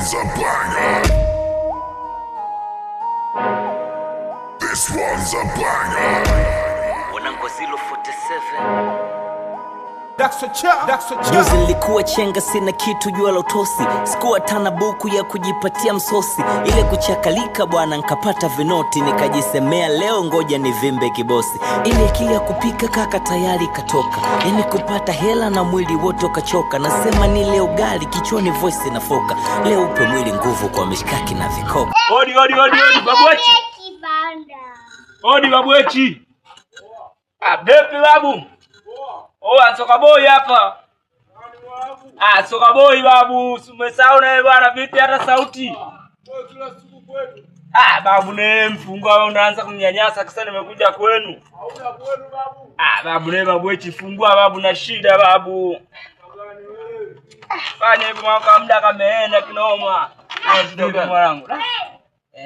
one's a banger. This one's a banger. Wanangu 047. Juzi nilikuwa chenga, sina kitu jua lotosi, sikuwa tana buku ya kujipatia msosi, ile kuchakalika bwana nkapata vinoti, nikajisemea leo ngoja nivimbe kibosi. Ile akili ya kupika kaka tayari katoka, yani kupata hela na mwili wote ukachoka, nasema nile ugali kichwani voice inafoka, leo upe mwili nguvu kwa mishkaki na vikoka. Odi odi odi odi babu Echi. Odi babu Echi. Ah, vipi babu? Oh, soka boy hapa. Ah, soka boy babu, umesahau na wewe bwana vipi hata sauti? Ah, babu ne mfungwa wewe unaanza kunyanyasa kisa nimekuja kwenu. Hauna kwenu babu. Ah, babu ne babu Echi fungua babu na shida babu. Ah, fanya hivyo mwaka muda kameenda kinoma. Ah, mwanangu.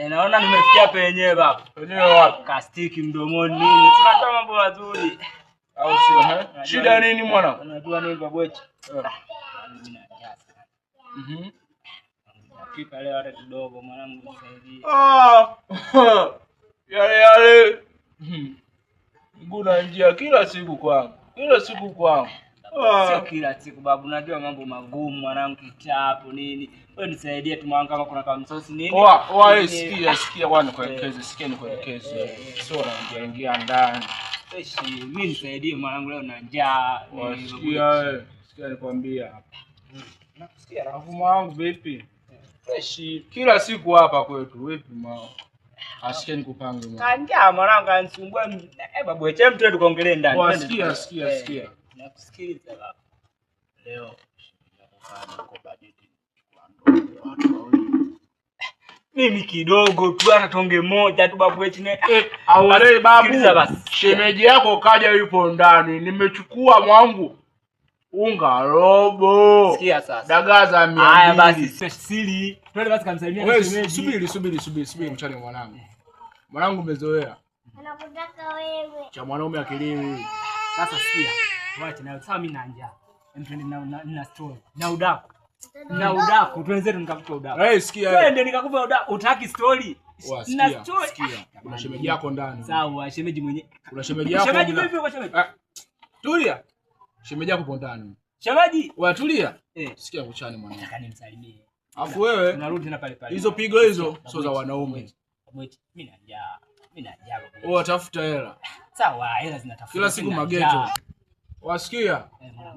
Naona nimefikia penyewe babu. Penyewe wapi? Kastiki mdomoni nini? Tunatoa mambo mazuri. Au sio eh? Shida nini mwanangu? Unajua nini babu Echi? Mhm. Pika leo hata kidogo mwanangu nisaidie. Ah. Yale yale. Mguu na njia kila siku kwangu. Kila siku kwangu. Sio kila siku babu, najua mambo magumu mwanangu, kitabu nini. Wewe nisaidie tu mwanangu, kama kuna kamsosi nini. Oa, oa, sikia, sikia bwana nikuelekeze, sikia nikuelekeze. Sio unaingia ingia ndani. Eshi, mimi nisaidie mwanangu leo na njaa. Sikia wewe, sikia nikwambia. Nakusikia. Alafu mwanangu vipi? Fresh kila siku hapa kwetu, vipi mwanangu? Asikie nikupange mwanangu. Kanjaa mwanangu anisumbua. Eh babu, eche mtu tukaongelee ndani. Oa, sikia, sikia, sikia. Nakusikiliza baba. Leo kwa bajeti watu wawili. Mimi kidogo tu hata tonge moja tu babu Echi ne. Awale babu, Sikiliza shemeji yako kaja yupo ndani. Nimechukua mwangu unga robo. Sikia sasa. Dagaa za 200. Haya basi siri. Twende basi kamsalimia Wewe shemeji. subiri subiri subiri subiri mchane mwanangu. Mwanangu umezoea. Anakutaka wewe. Cha mwanaume akiliwi. Sasa sikia. Wacha na sasa mimi na njaa. Twende na story. Na udaku. Na udaku. Twende nikakupa udaku. Eh, sikia. Twende nikakupa udaku. Utaki story? Na story. Sikia. Kuna shemeji yako ndani. Sawa, shemeji mwenyewe. Kuna shemeji yako. Shemeji vipi kwa shemeji? Tulia. Shemeji yako ipo ndani. Shemeji. Wewe tulia. Sikia kuchane mwanangu. Nataka nimsalimie. Afu wewe tunarudi tena pale pale. Hizo pigo hizo sio za wanaume. Mimi na njaa. Mimi na njaa. Wewe tafuta hela. Sawa, hela zinatafuta. Kila siku mageto. Wasikia?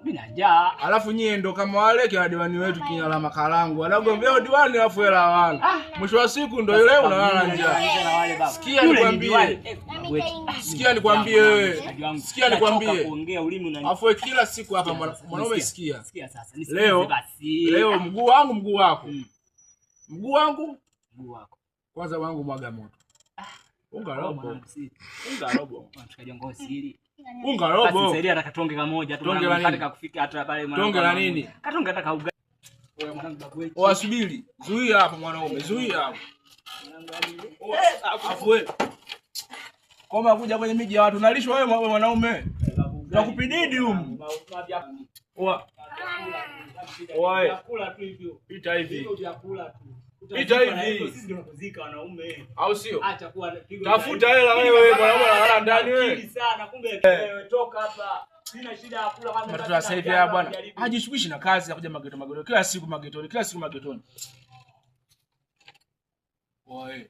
Mimi na njaa. Alafu nyie ndo kama wale kina diwani wetu kina la makarangu. Wanagombea diwani alafu hela hawana. Mwisho wa siku ndo yule unalala njaa. Sikia nikwambie. Sikia nikwambie wewe. Sikia nikwambie. Alafu kila siku hapa mwanaume sikia. Sikia sasa. Leo leo mguu wangu mguu wako. Mguu wangu mguu wako. Kwanza wangu mwaga moto. Unga robo. Unga robo. Mshikaji wangu siri. Unga robo. Basi nisaidie hata katonge kamoja tu. Tonge la nini? Kakufika hata pale mwanangu. Tonge la nini? Katonge hata kauga. Wewe mwanangu babu Echi. Oa subiri. Zuia hapo mwanaume, zuia hapo. Afu wewe. Koma kuja kwenye miji ya watu nalishwa wewe mwanaume. Nakupididi humu. Oa. Oa. Vyakula tu hivyo. Pita hivi. Vyakula tu. Pita hivi. Sisi ndio tunakuzika wanaume. Au sio? Acha kuwa pigo. Tafuta hela wewe mwanaume analala ndani wewe. Sana kumbe wewe toka hapa. Sina shida ya kula kama mtoto sasa hivi hapa bwana. Hajishughulishi na kazi ya kuja mageto mageto. Kila siku magetoni, kila siku magetoni. Oe.